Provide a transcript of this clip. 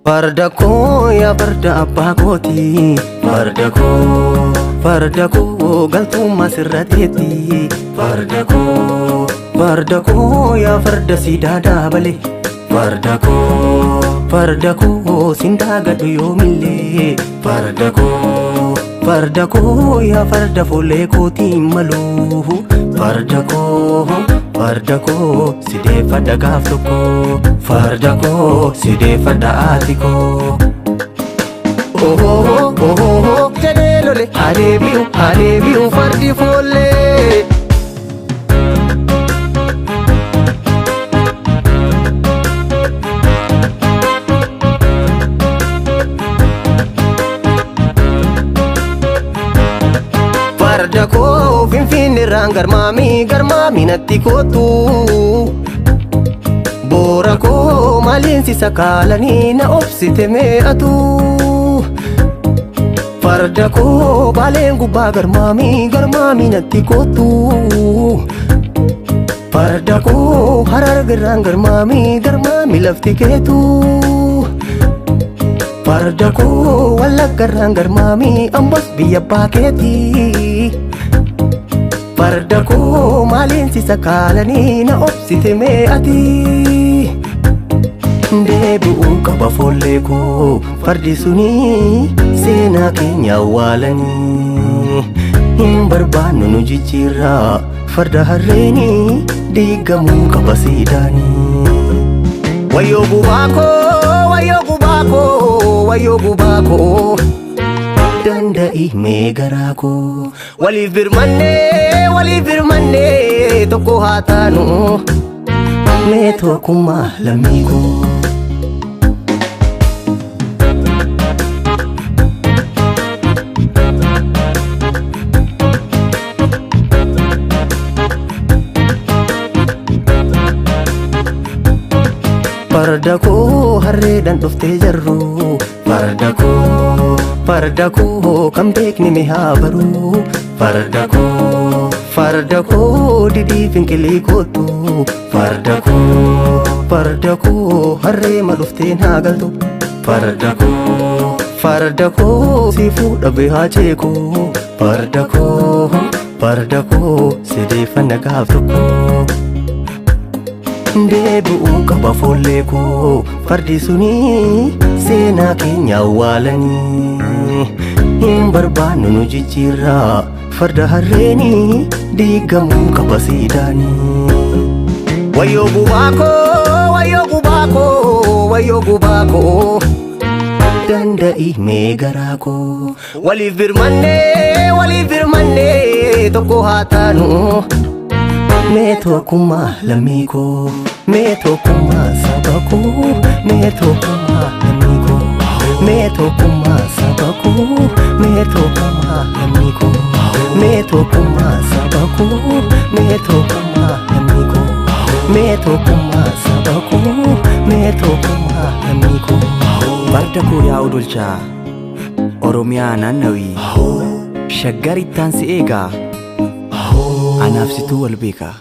Farda koo yaa farda abbaa kooti. Farda koo, farda koo galtummaa sirra teetti. Farda koo, farda koo yaa farda siidaa daabale. Farda koo, farda koo sindaagadhu yoomillee. Farda koo, farda koo yaa farda fuullee kootiin malu. Farda koo, farda koo sideeffadha gaaf tokko. Farda koo sideeffadha haati koo. Ohoo ohoo jedhee lole adeebi'u adeebi'u fardi foollee. Farda koo finfinneerraan garmaamii garmaamii natti kootu. Boora koo maaliin si sakaalanii na obsite mee'atu. Farda koo baaleen gubbaa garmaamii garmaamii natti kootu. Farda koo harargerraan garmaamii garmaamii lafti keetu. Farda koo wallaggarraan garmaamii ambos biyya abbaa keetii. Farda koo maaliin si sakaalanii na obsite mee'ati. Deebi'uu qaba foollee koo fardi suni seenaa keenya awwaalanii. Hin barbaannu nu jijjiirraa farda harreeni diigamuu qaba siidaanii. Wayyoo gubaa koo, wayyoo gubaa koo, wayyoo gubaa koo. Danda'i mee garaa koo. Waliif birmannee, waliif birmannee tokko haa taanu. Mee tokkummaa lammii koo. Farda koo harreedhaan dhuftee jarru. Farda koo, farda koo kan beekni mee haa baru. Farda koo, farda koo didii finqilii kootu. Farda koo, farda koo harree ma dhuftee naa galtu. Farda koo, farda koo si fuudha beehaa ceekoo. Farda koo, farda koo sideeffanna gaaf tokko. Deebi'uu qaba foollee koo fardi suni seenaa keenya awwaalanii. Hin barbaannu nu jijjiirraa farda harreeni diigamuu qaba siidaanii. Wayyoo gubaa koo, wayyoo gubaa koo, wayyoo gubaa koo. Danda'i mee garaa koo. Waliif birmannee, waliif birmannee tokko haa taanu. Mee tokkummaa lammii koo, mee tokkummaa saba koo, mee tokkummaa lammii koo, mee tokkummaa saba koo, mee tokkummaa lammii koo, mee tokkummaa saba koo, mee tokkummaa lammii koo, mee tokkummaa saba koo, mee tokkummaa lammii koo. Farda koo yaa odolchaa Oromiyaa naannawii shaggar ittaan si eegaa anaaf situu wal beekaa.